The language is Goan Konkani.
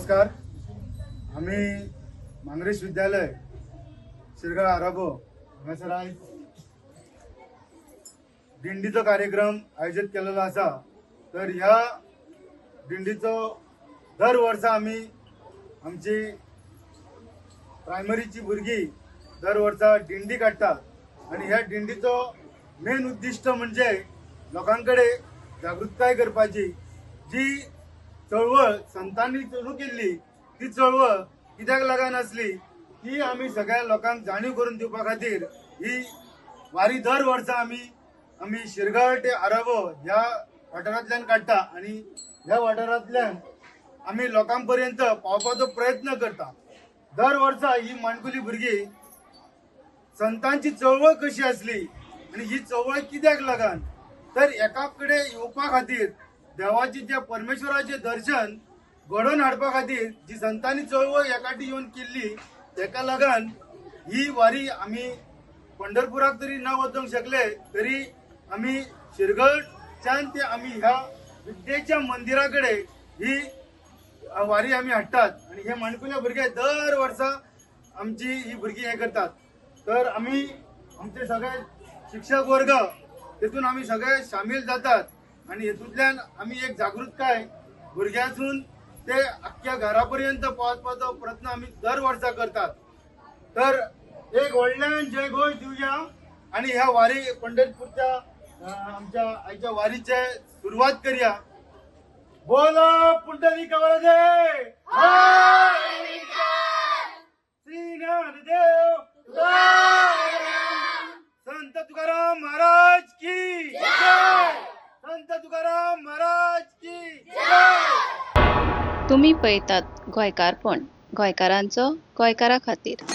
नमस्कार. आमी मांद्रेश विद्यालय शिरगाळ आराबो हांगासर आयज दिंडीचो कार्यक्रम आयोजीत केलेलो आसा. तर ह्या दिंडीचो दर वर्सा आमी आमची प्रायमरीची भुरगीं दर वर्सा दिंडी काडटात आनी ह्या दिंडीचो मेन उद्दिश्ट म्हणजे लोकां कडेन जागृताय करपाची. जी चळवळ संतांनी सुरू केल्ली ती चळवळ कित्याक लागून आसली ती आमी सगळ्या लोकांक जाणीव करून दिवपा खातीर ही वारी दर वर्सा आमी आमी शिरगाळ ते आराबो ह्या वाठारांतल्यान काडटा आनी ह्या वाठारांतल्यान आमी लोकां पर्यंत पावपाचो प्रयत्न करता. दर वर्सा ही माणकुली भुरगीं संतांची चळवळ कशी आसली आनी ही चळवळ कित्याक लागून तर एका कडेन येवपा खातीर देवाची ज्या परमेश्वराचें दर्शन घडोवन हाडपा खातीर जी संतांनी चळवळ एकाटी येवन केल्ली तेका लागून ही वारी आमी पंढरपुराक तरी न वचूंक शकले तरी आमी शिरगळच्यान ते आमी ह्या विद्येच्या मंदिरा कडेन ही वारी आमी हाडटात आनी हे माणकुले भुरगे दर वर्सा आमची ही भुरगीं हें करतात. तर आमी आमचे सगळे शिक्षक वर्ग तेतून आमी सगळे सामील जातात आनी हेतूंतल्यान आमी एक जागृतकाय भुरग्यांसून ते आख्ख्या घरा पर्यंत पावपाचो प्रयत्न आमी दर वर्सा करतात. तर एक व्हडल्यान जय घोश दिवया आनी ह्या वारी पंढरपूरच्या आमच्या आयच्या वारीचे सुरवात करया. बोला पुंडलीक वरदे, श्री ज्ञानदेव, संत तुकाराम महाराज की जय, संत तुकाराम महाराज की जय. तुमी पळयतात गोंयकारपण, गोंयकारांचो गोंयकारा खातीर.